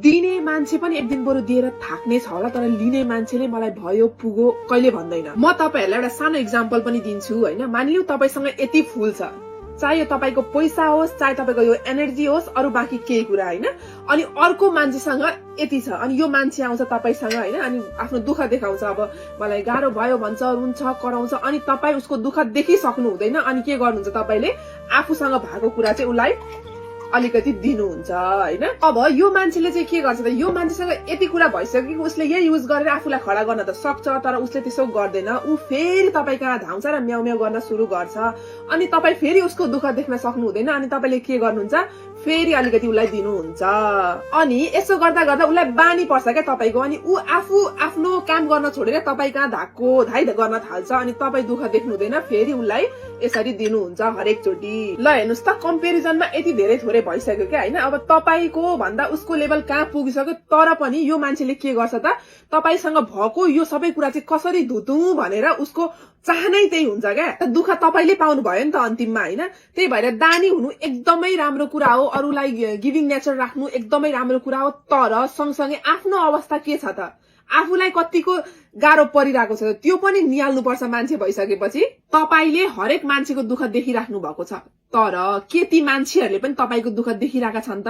दिने मान्छे पनि एक दिन बरु दिएर थाक्ने छ होला, तर लिने मान्छेले मलाई भयो पुगो कहिले भन्दैन। म तपाईहरुलाई एउटा सानो एक्जाम्पल पनि दिन्छु हैन। मानिलिउ तपाईसँग यति फुल छ, चाहे यो तपाईको पैसा होस्, चाहे तपाईको यो एनर्जी होस्, अरु बाँकी केही कुरा हैन। अनि अर्को मान्छेसँग यति छ, अनि यो मान्छे आउँछ तपाईसँग हैन, अनि आफ्नो दुःख देखाउँछ, अब मलाई गाह्रो भयो भन्छ, रुन्छ, कराउँछ, अनि तपाई उसको दुःख देखिसक्नु हुँदैन। अनि के गर्नुहुन्छ तपाईले, आफूसँग भएको कुरा चाहिँ उलाई अलिकति दिनुहुन्छ हैन। अब यो मान्छेले चाहिँ के गर्छ त, यो मान्छेसँग यति कुरा भइसक्यो कि उसले यही युज गरेर आफूलाई खडा गर्न त सक्छ, तर उसले त्यसो गर्दैन। उ फेरि तपाई कहाँ धाउँछ र म्याउ म्याउ गर्न सुरु गर्छ, अनि तपाई फेरि उसको दुःख देख्न सक्नु हुँदैन। अनि तपाईले के गर्नुहुन्छ, फेरि अलिकति उलाई दिनुहुन्छ। अनि यसो गर्दा गर्दा उलाई बानी पर्छ क्या तपाईको, अनि उ आफू आफ्नो काम गर्न छोडेर तपाई कहाँ धाक्को धाइ गर्न थाल्छ, अनि तपाई दुःख देख्नु हुँदैन, फेरि उलाई यसरी दिनुहुन्छ हरेक चोटी। ल हेर्नुस् त, कम्पेरिजनमा यति धेरै थोरै भइसक्यो क्या हैन। अब तपाईको भन्दा उसको लेभल कहाँ पुगिसक्यो, तर पनि यो मान्छेले के गर्छ त, तपाईसँग भएको यो सबै कुरा चाहिँ कसरी धुतु भनेर उसको चाहनै त्यही हुन्छ क्या। दुःख तपाईले पाउनु भयो नि त अन्तिममा हैन। त्यही भएर दानी हुनु एकदमै राम्रो कुरा हो, अरूलाई गिभिङ नेचर राख्नु एकदमै राम्रो कुरा हो, तर सँगसँगै आफ्नो अवस्था के छ त, आफूलाई कतिको गाह्रो परिरहेको छ त्यो पनि निहाल्नु पर्छ। मान्छे भइसकेपछि तपाईले हरेक मान्छेको दुःख देखिराख्नु भएको छ, तर के ती मान्छेहरूले पनि तपाईको दुःख देखिरहेका छन् त?